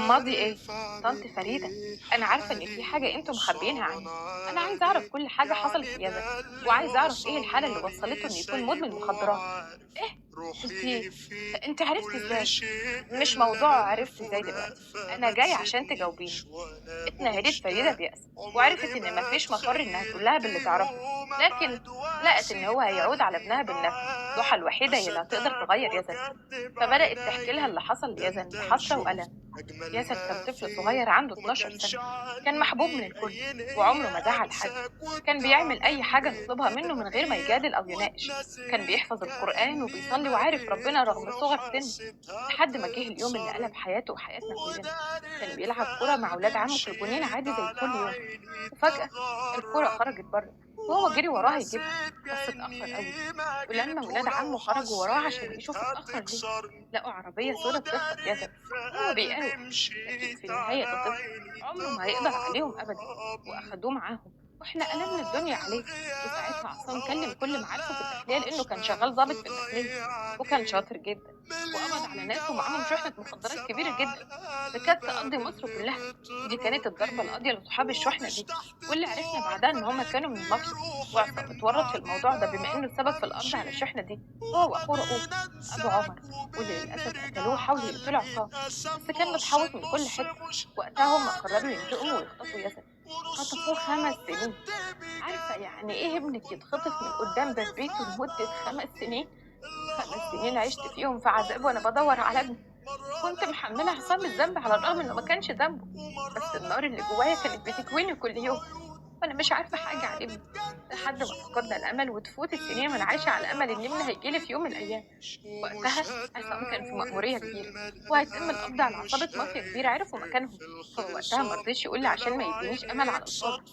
ماضي ايه؟ طنط فريدة، انا عارفة ان في حاجة انتم مخبيينها عني. انا عايزة اعرف كل حاجة حصلت ليزن، وعايزة اعرف ايه الحالة اللي وصلته انه يكون مدمن مخدرات. ايه؟ انت انت عرفتي ازاي؟ مش موضوع عرفت ازاي دلوقتي، انا جاي عشان تجاوبيني. اتنهدت فريدة بيأس وعرفت ان مفيش مفر انها تقول لها باللي تعرفه، لكن لقت ان هو هيعود على ابنها بالنفع. ضحى الوحيدة هي اللي هتقدر تغير يزن، فبدأت تحكي لها اللي حصل ليزن بحسرة وألم. يزن كان طفل صغير عنده 12 سنة، كان محبوب من الكل وعمره ما زعل حد، كان بيعمل أي حاجة نطلبها منه من غير ما يجادل أو يناقش، كان بيحفظ القرآن وبيصلي وعارف ربنا رغم صغر سنه، لحد ما جه اليوم اللي قلب حياته وحياتنا كلنا. كان بيلعب كرة مع أولاد عمه في الجنينة عادي زي كل يوم، وفجأة الكرة خرجت بره وهو جري وراها يجيبها، بس اتأخر قوي. ولما ولاد عمه خرجوا وراه عشان يشوفوا اتأخر ليه، لقوا عربية سودا بتخطف يزن وهو بيقاوح، لكن في النهاية ده طفل عمره ما هيقدر عليهم أبدا، وأخدوه معاهم واحنا قلبنا الدنيا عليه. وساعتها عصام كلم كل معارفه في الداخلية لأنه كان شغال ضابط في الداخلية وكان شاطر جدا، وقبض على ناس ومعاهم شحنة مخدرات كبيرة جدا تكاد تقضي مصر كلها. دي كانت الضربة القاضية لصحاب الشحنة دي، واللي عرفنا بعدها إن هما كانوا من المافيا، وعصام اتورط في الموضوع ده بما إنه السبب في القبض على الشحنة دي هو وأخوه رؤوف أبو عمر، واللي للأسف قتلوه وحاولوا يقتلوا عصام، بس كان متحوط من كل حتة. وقتها هما قرروا ينتقموا ويخطفوا يزن. خطفوه 5 سنين. عارفة يعني إيه ابنك يتخطف من قدام باب بيته لمدة 5 سنين؟ 5 سنين عشت فيهم في عذاب وأنا بدور على ابني. كنت محملة عصام الذنب على الرغم إنه ما كانش ذنبه، بس النار اللي جوايا كانت بتكويني كل يوم وأنا مش عارفة حاجة عن ابني، لحد ما فقدنا الأمل وتفوت السنين وأنا عايشة على أمل إن ابني هيجيلي في يوم من الأيام. وقتها عصام كان في مأمورية كبيرة وهيتم القبض على عصابة مافيا كبيرة عرفوا مكانهم، فهو وقتها مرضيش يقول لي عشان ما يدينيش أمل على القبض،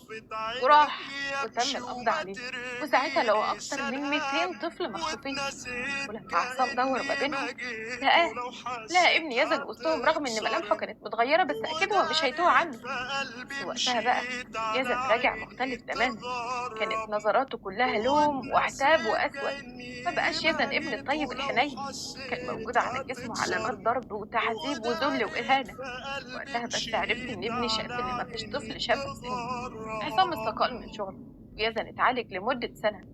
وراح وتم القبض عليه. وساعتها لقوا أكتر من 200 طفل مخطوفين، ولما عصام دور ما بينهم لقاه، لقى ابن يزن وسطهم رغم إن ملامحه كانت متغيرة، بس أكيد هو مش هيتوه عنه. بس وقتها بقى يزن راجع مختلف تماما، كانت نظراته كلها لوم وعتاب وأسود. ما بقاش يزن ابن الطيب الحنين، كان موجود على جسمه علامات ضرب وتعذيب وذل وإهانة. وقتها بس عرفت إن ابني شاف إن مفيش طفل شاب في سنه. عصام استقال من شغله ويزن اتعالج لمدة سنة،